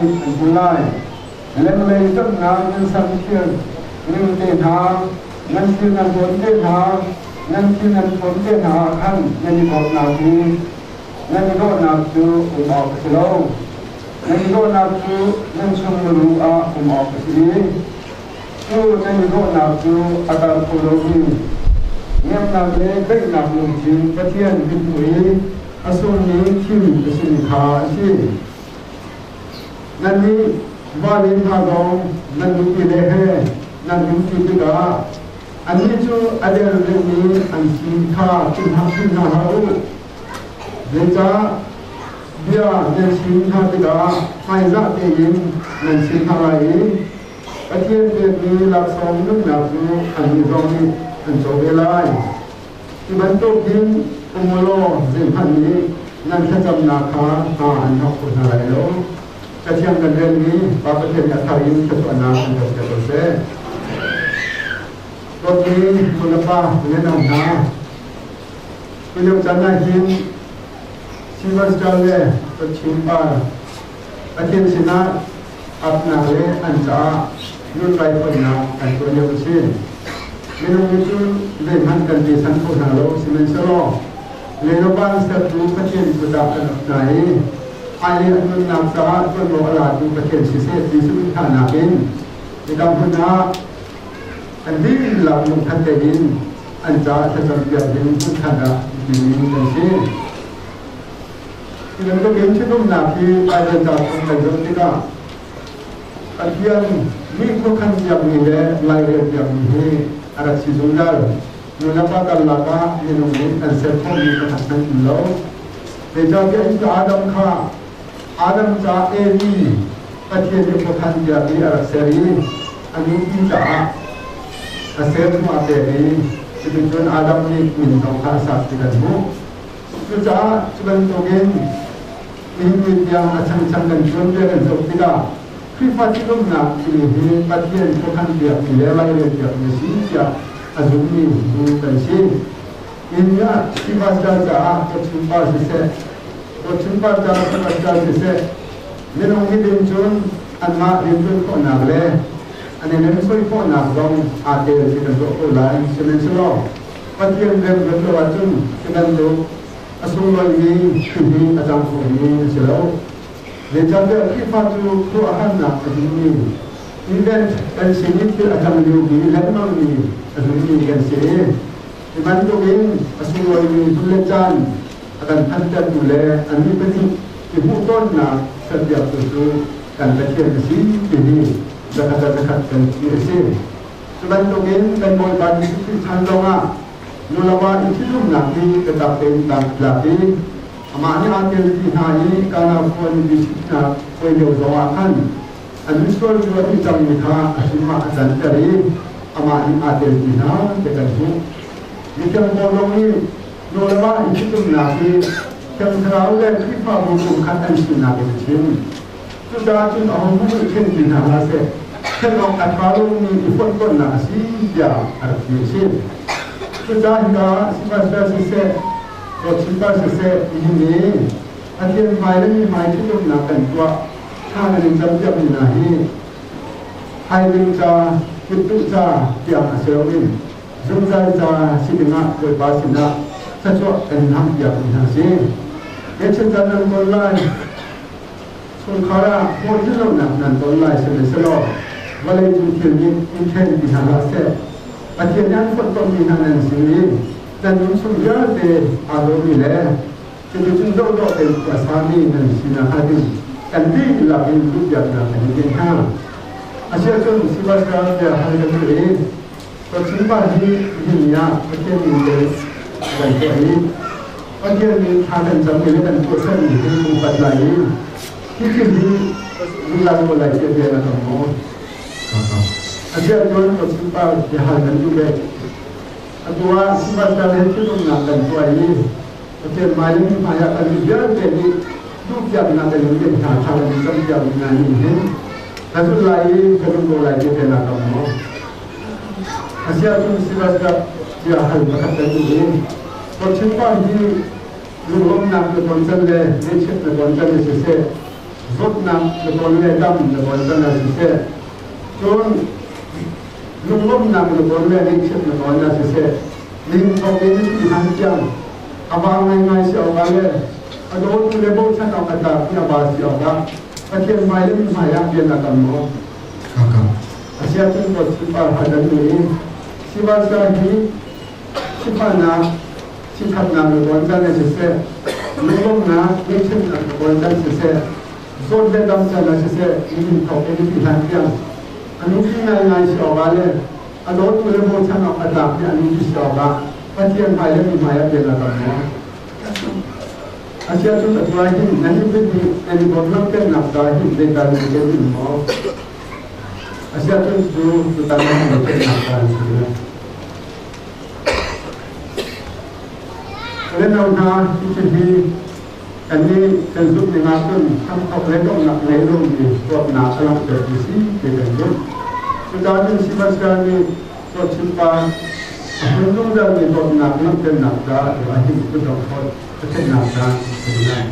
An hmu lai. Lenglei ṭamhnak nan sam thil ning te hna, nan thil nan hawn te hna, nan thil nan thawn te hna ah khan nan i dawtnak hi nan i dawhnak cu um awk a si lo. Nan i dawhnak cu nan chung muru ah um awk a si i cu nan i dawhnak cu a kal kho lomi ngemnak le daihnak lungthin Pathian mithmuh i a sungmi thil a simi kha a si. Nannih vale hna zong nan nupile he nan umṭi tikah annih cu a der deuhmi an si kha philh hna hlah u. Zeicah bia nan chim hna tikah hmaizah tein nan chim hna lai i Pathian pekmi laksawng nunnak cu annih zong nih an co ve lai. Hi bantuk hin um u law zeihmanh nih nan thlacamnak kha hna an hnawk kho hna lai lo. Cathiang kan relmi Pa Pathian nih a thar in thluachuahnak an kan pe ko seh. Dawtmi nulepa le no hna, tulio caan ah hin Sylvester le Kachin pa Pathian sinah apnak le an caah lutlai khawhnak kan tuah lio a si. Minung nih cun zeihmanh kan pe san kho hna lo, sihmanhsehlaw leiloban sertu Pathian kut ah kan ap hna i ai le an nunnak caah ṭuanvo a latu Pathian siseh ti saduhthahnak in midang hmun ah kan dihlak lungkhat tein an caah thlacam piak ding hmunkhat ah timi kan si. Hi bantuk in ṭhitumnak hi Baibal ca chung kan zoh tikah Pathian mi khuakhan piakmi le lairel piakmi hi a rak si zungzal. Nulepa karlak ah minung nih kan ser khawhmi pakhat hmanh um lo. Zeicahtiah hi Adam kha Adam ca Evi Pathian nih khuakhan piak i a rak ser i a nupi caah a ser hnu ah pek i cuticun Adam nih min zong kha a sak ti kan hmuh. Cucaah cu bantukin nihin ni tiang a changchang kan tuanbia kan zoh tikah Khrihfa thinlungnak timi hi Pathian khuakhan piakmi le lairel piakmi a si tiah a zummi bu kan si. Nihin ah Khrihfa caah Kawchungpa siseh, Kawchungpa caah Khrihfa siseh, minung hi ding cun anmah rianṭuan khawhnak le an i lemsoi khawhnak zong aa tel ti kan ruah ko lai. Sihmanhsehlaw Pathian rem rat lo ahcun hi bantuk a sunglawimi hihi a cang khomi a si lo. Zeicahtiah Khrihfa cu khuaruahharnak a zummi, event kan sin i thil a cang liomi lengmangmi a zummi kan si. Hi bantukin a sunglawimi hun le caan a kan phantertu le annih pahnih i hmuhtonnak serpiaktu cu kan Pathian a si timi zakhat le zakhat kan ti a si. Cu bantukin kan Bawipa Jesuh Khrih chan zongah nulepa i ṭhitumnak hi biatak tein tlak i amah nih aa telpi hna i Kana khua nupi ṭhitnak puai lio zongah khan an misual cu an i cangmi kha a sinah a canter i amah nih aa telpi hna ti kan hmuh. Mithiang Paul zong nih nulepa i ṭhitumnak hi Thiang Thlarau le Khrihfabu pumkhat an sinak in a chim. Cucaah cun ahohmanh nih ṭhen ti hna hlah seh, ṭhen awk a ṭha lomi i fonhtonhnak a si tiah a rak ti a si. Cucaah hika sihmanhsehlaw siseh, dawtchipa siseh, nihin ni Pathian hmai le mi hmai ṭhitumnak kan tuah thla nan in campiakmi hna hi haiding ca, kuttuh ca tiang a si loin zungzal ca si dingah Bawipa sinah thluachuah kan in hampiakmi hna a si. Ngaichiat caan nan ton lai, Chungkhar ah hlawhtlinlonak nan ton lai sihmanhsehlaw vawleicung thil nih in ṭhen ti hna hlah seh. Pathian nih an fonhtonhmi hna nan si i nan nun chung vialte aa dawmi le cuticun dawhdawh tein khua sami nan si nakhnga ding kan dihlak in duhpiaknak kan in pek hna. Asiahcun Sihmanhsehlaw bia hal kan duh i Kawchungpa hi nihin ah Pathian min te kan tuah i Pathian min thla kan cam i le kan tuahsermi hi upat lai i hi thil hi zungzal ko lai tiah bia na kam maw? Asiahcun kawchungpa biahal kan duh ve. Atu ah Sihmanhsehlaw he thinlungnak kan tuah i Pathian hmai in hmaiah kan mi vialte nih duhpiaknak kan in hna thla kan in campiak hna ning hin na zulh lai i ka duh ko lai ti te na kam maw? Asiahcun sihmanhsehlaw tiah hal pakhat kan duh i Kawchinpa hi lunglawmhnak na ton can le ngaihchiat na ton can i siseh, Zawtnak na tawn le dam na tawn can ah siseh, cun lunglawmhnak na tawn le ngaihchiat na tawn ah siseh, ning thawk in ti hlan tiang a vang ngaingai si awkah le a dawtu le bochan awk a tlak i a ba si awkah Pathian hmai le mi hmaiah rian a kam maw? A kam. Asiahcun dawt sunpar hal an ni i Sivasa hi sifahnak, sithatnak na tawn caan ah siseh, lunglawmhnak, ngaihchiatnak na tawn caan siseh, zawt le dam caan ah siseh, nihin thawk in ti hlan tiang a nupi ngaingai si awkah le a dawtu le bochan awk a tlakmi a nupi si awkah Pathian hmai le mi hmai ah rian a kam maw? Asiahcun atu ah hin nan i bit nan i bawmhnak ca hin zeidah nan i ken maw? Asiahcun cu tutan nan i kennak ca an si lai. Reno hna hi thil hi kannih kan zumh ning ahcun hramthawk le donghnak ngei lomi dawtnak a langhtertu si ti kan zumh. Cucaah cun Sihmanhsehlaw nih Cawchimpa a hmun zungzalmi dawtnak langhternak caah tu ah hin kutdong thawt a theihnak caan a si lai.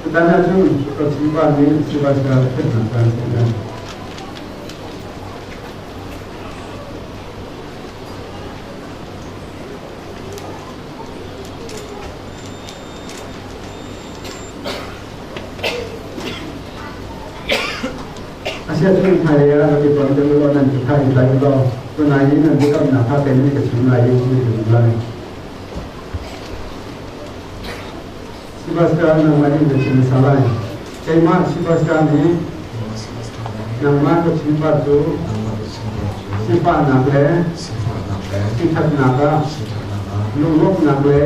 Tutan ahcun Kawchimpa nih Sivasra theihnak caan a si lai. Asiahcun hmailei ah rak i ton deuh law nan ti kha i tlai u law tunai i nan biakamnak kha kei nih ka chim lai i nan ka duh lai. Sebastian nangmah in ka chim hmasa lai. Keimah Sebastian nih nangmah ka chimpa cu sifahnak le sithatnak ah lunglawmhnak le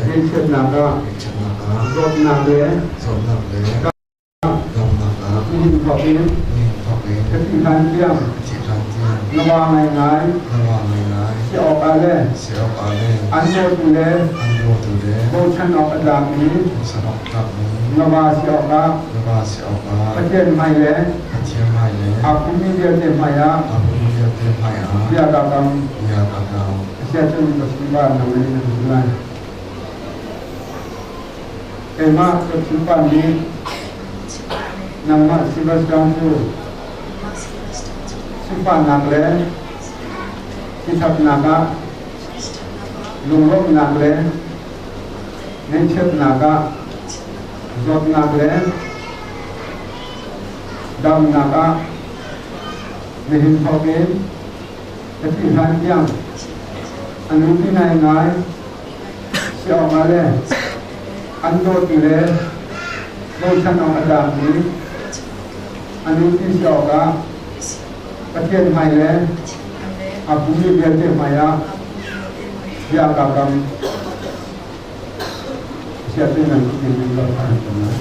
ngaihchiatnak ah zawtnak le Nihin thawk in ka thih hlan tiang na wa ngaingai si awkah le an dawtu le bochan awk a tlakmi na va si awkah Pathian hmai le aa pummi vialte hmaiah bia kaa kam. Asiahcun ka sunpar nang in na zumh lai. Keimah ka chimpa nih nangmah Sebastian cu sifahnak le sithatnak ah lunglawmhnak le ngaihchiatnak ah zawtnak le damnak ah nihin thawk in ka thih hlan tiang a nupi ngaingai si awkah le an dawtu le bochan awk a tlakmi a nupi si awkah Pathian hmai le a pumi vialte hmaiah bia kaa kam. Siatin nan kut in lo an kan lai.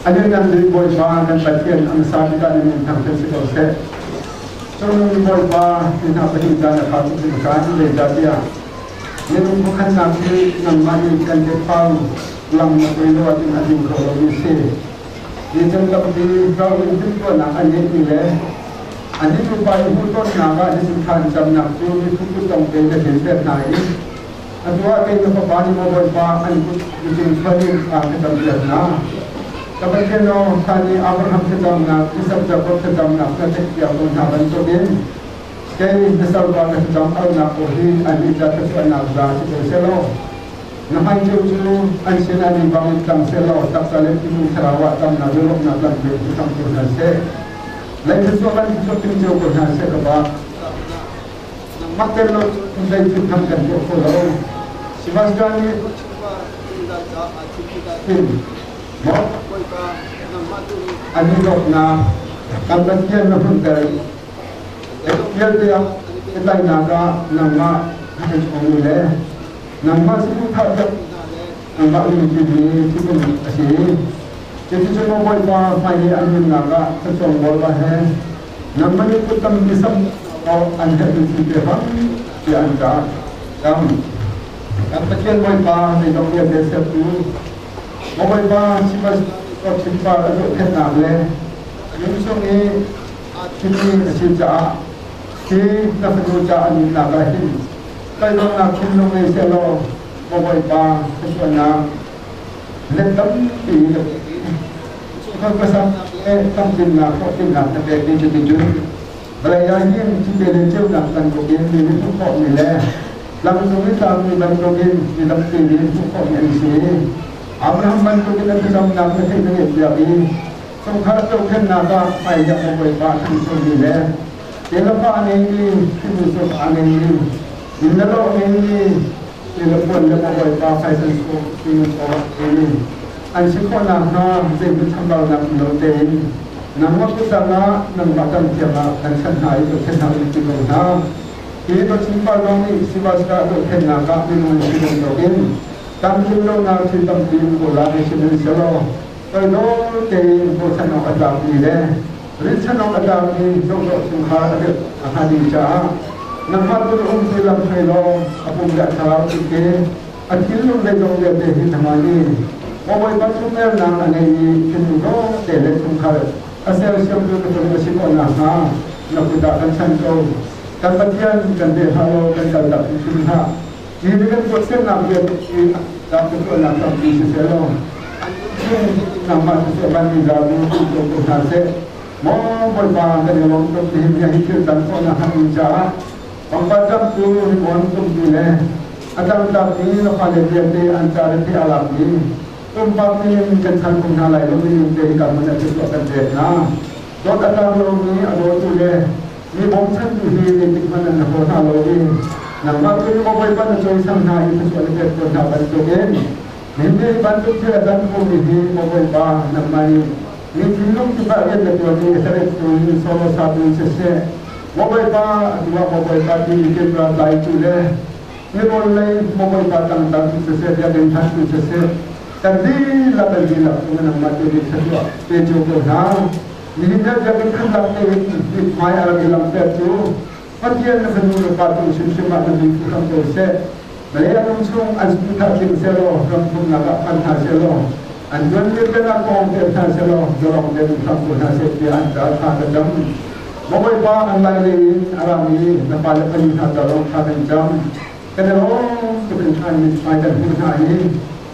Ani nan ding Bawipa kan Pathian an sa tikah nan min thangṭhat si ko seh. Cun Bawipa hi hna pahnih caan a kha tuk hringhran zeicahtiah minung khuakhannak hi nangmah nih kan tefa lam na hruai lo ahcun a ding kho lomi si. Ni cun tampi ro in timhtuahnak an ngeihmi le an i nupa i hmuhtonnak ah hitin thla an camnak cu miphun kutdong tein na hlinter hna i Atu ah kei na fapa nih maw Bawipa an kut micung chuan in a ka campiak hna. Ka Pathian aw, hlan i Abraham thlacamnak, Isak Jakob thlacamnak na theihpiak ko hna bantukin kei na salpa ka thlacam alnak aw hi annih ca thluachuahnak za si ko sehlaw, na hmai ceu cu an sinah ni bangin tlang sehlaw taksa le thinlung thlarau ah damnak le lawmhnak lampi in hram ko hna seh. Lei thluachuah kan thluachuah ting cio ko hna seh ka Pa. Nangmah tel lo cun zeithil hmanh kan tuah kho lo. Sihmanhsehlaw nih hin maw an i dawtnak kan Pathian na hunter i vialte ah pehtlaihnak ah nangmah na kan chawngmi le nangmah saduhthah piak nangmah lungthin hi thil a si. Cuticun maw Bawipa hmailei an nunnak ah thluachuah Bawipa he Nangmah nih kut tampi sam an herhmi thil pe hram tiah an cah. Cam. Kan Pathian Bawipa zeizong vialte sertu Bawipa sihmanhsehlaw a zohkhenhnak le nun chung i aa thimmi a si caah hi na fanu ca a nunnak ah hin toidornak thinlung ngei sehlaw maw Bawipa thluachuahnak let tampi na pek i chungkhar khuasaknak le tlamtlinnak hlawhtlinnak na pek i cuticun vawlei ah hin cite le ceunak bantukin mi nih hmuh khawhmi le lamcung i tlangmi bantukin mi tampi nih hmuh khawhmi an si. Abraham bantukin a thlacamnak na theih na ngeihpiak i chungkhar zohkhenhnak ah hmailei a Bawipa a hringsormi le telefa a ngeimi hrinusuk a ngeimi inn le lo a ngeimi telephone le Bawipa phaisa sung an si khawh nakhnga zeihmanh chambaunak um lo tein nangmah kutang ah nangmah kan thiam ah kan chanh hna i zohkhenh hna in ti ko hna. Hi Pathian lawng nih Sivasra zohkhenhnak ah minung an si bantukin tam lonak thil tampi in kawl ah sihmanhsehlaw toidor tein bochan awk a tlakmi le rinchanh awk a tlakmi zohzawh chungkhar a dirh a hnga ding caah nangmah tu um ti lam hruai law a pum le a thlarau te a thinlung zeizong vialte hi hna i Bawipa chungmernak a ngei i thinlung dawh te le chungkhar a sersiamtu ka cung a si khawh nakhnga na kut ah kan chan ko. Kan Pathian kan bia hlah law kan kaltak hrimhrim hlah. Hi ni kan tuahsernak vialte hi lam ka tuahnak tampi siseh law nangmah siseh vanmi zabu ko ko hna seh. Maw Bawipa kan i lawm tuk nihin hi thil can khawhnak han caah pangpar camtu ribuan tumtu le a tlangtlakmi na fale vialte an ca le a lakmi pumpak in kan chan ko hna lai lo mi te hi kan mun a tuah kan pek hna. Dawt a tlang lomi a dawtu le mi bawmchantu hi zeitik hmanh an haw hna lo i nangmah tu nih Bawipa na cawisam hna i thluachuah na pek tawn hna bantukin nihin bantuk thil a can khomi hi Bawipa nangmah nih mi thinlung kip ah rian na tuan i hlareptu in solo satu in siseh Bawipa atu ah Bawipa ti camera tlaitu le mirawl lei Bawipa tangtar tu siseh biakinn thattu siseh kan dihlak kan dihlak cung nangmah tu nih thluachuah pe cio ko hna. Nihin ah biakinn khamnak tein mithmai a rak i langhter cu Pathian na fanu le pa cung hrimhrim ah na min hram ko seh. Vawlei a nung chung an thah tling sehlaw ram thumnak ah phan hna sehlaw an tuan lio ah kong te hna sehlaw zalong tein hram ko hna seh tiah an ca thla ka cam. Bawipa an lai lei in a rami na pale pali hna ca lawng thla kan cam. Kan i lawm tuk in an mithmai kan hmuh hna i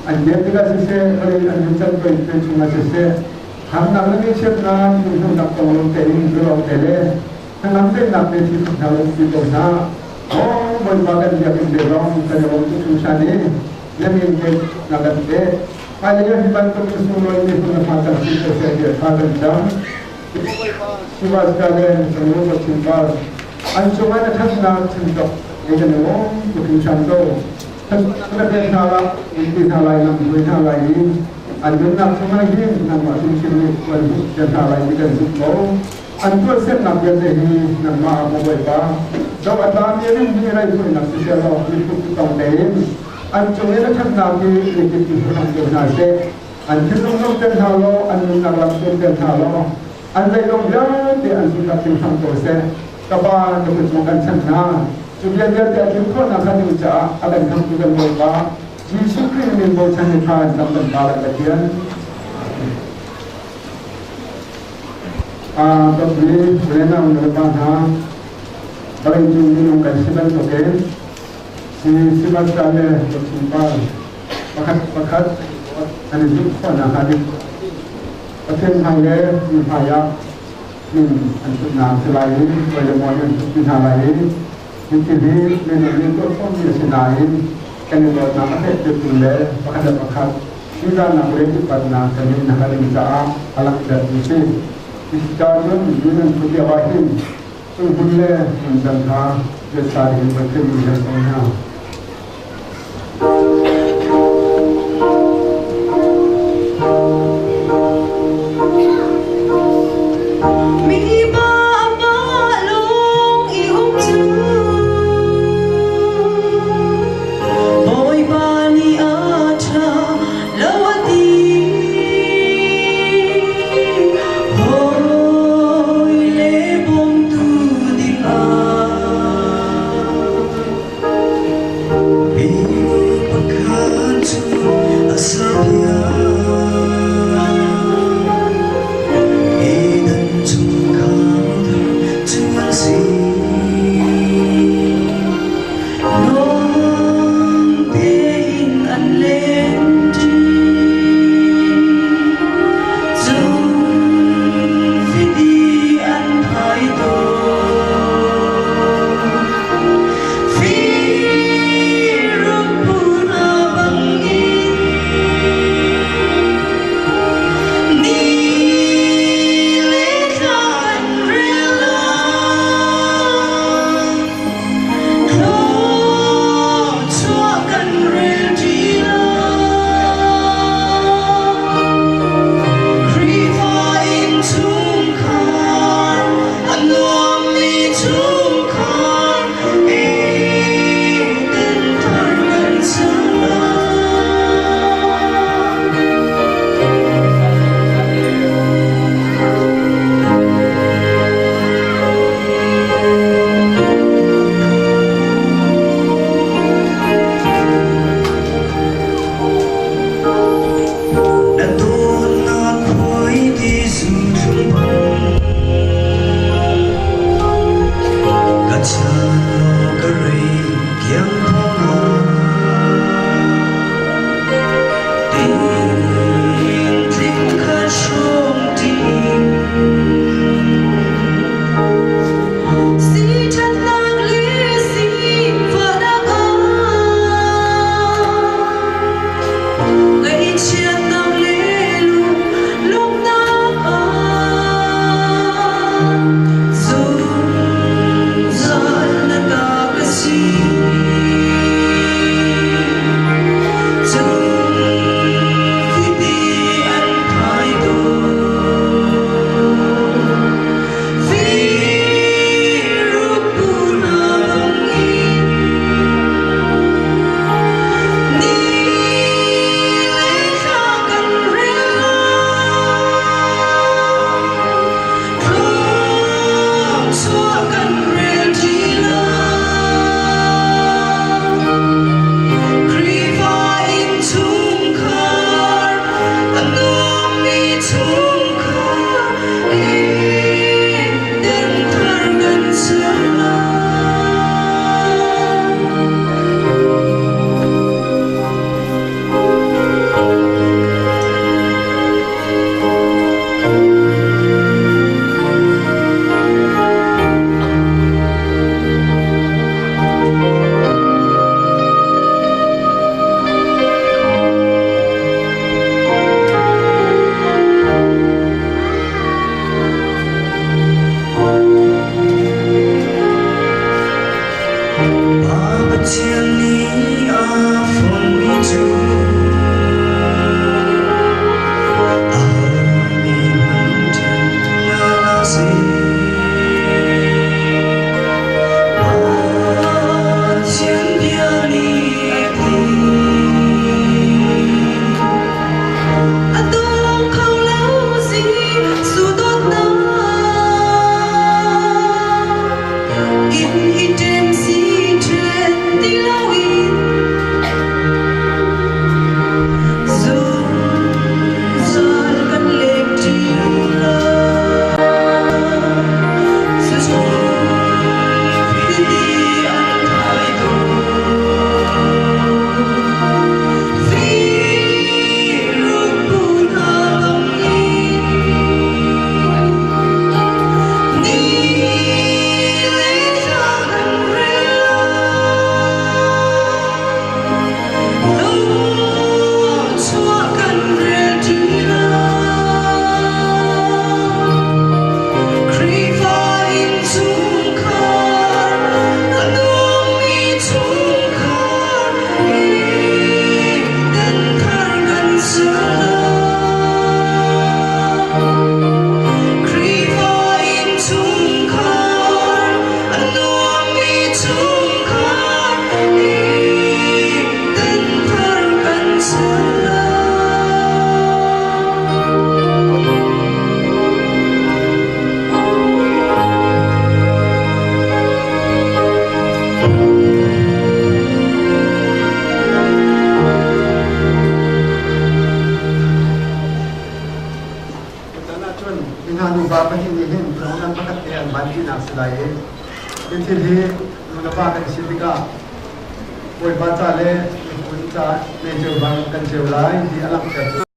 an biak tikah siseh vawlei an hun can pei chungah siseh Hamnak le ngaihchiatnak hmuhnak kong tein zalong te le hnangam daihnak te thi hna lo ti ko hna. Aw Bawipa kan biakinn te zong kan i lawm tuk hringhran i na min te na kan pe. Hmailei ah hi bantuk in sunglawi mi hun na hma kan si ko seh tiah thla kan cam. Sivas ka le Sanu Pachinpar an cungah na ṭhatnak chimtok ei kan i lawm tuk hringhran ko. Na pek hna la, in ti hna lai, lam hruai hna lai i an nunnak chungah hin nangmah hrimhrim nih tuan ter hna lai ti kan zumh ko. An tuahsernak vialte hi nangmah ah maw Bawipa, do a tlami rim hi raithawinak siseh law miphun tong tein an cung i na ṭhatnak hi zeitin ti hram ko hna seh. An thinlung lungter hna law, an nunnak lam ter hna law, an zeizong vialte an zumhnak thing hram ko seh. Ka Pa, ka kut zong kan chanh hna. Cu bia vialte a tlin khawhnak hnga ding caah a kan khamtu kan Bawipa Jesuh Khrih min bochan in thla an cam kan Pa le Pathian. Dawtmi Renau nu le pa hna, vawlei cung minung kan si bantukin si Sivastra le Dawtchungpa pakhat pakhat an i zumh khawhnak hnga ding Pathian hmai le mi hmai ah min an thutnak si lai i hawi le maw an thutpi hna lai i hi thil hi minung nih tuah khawhmi a si nain kan i dawtnak a fehtertu le pakhat le pakhat ṭihzahnak le upatnak kan ngeihnak a ding caah a langhtermi si. Cuticun cun min an thut lio ah hin cu hmun le hmun dang kha biasa in voi theihmi kan tong hna. Mi pa lung i um cu Bawipa nih a ṭha lo a ti. Hawi le bawmtu dingah. Cun hi hna nuva pahnih nih hin thawngthang pakhat te an van tinak si lai i hi thil hi nu le pa kan si tikah Bawipa ca le miphun ca mei ceu bang kan ceu lai ti a langhter.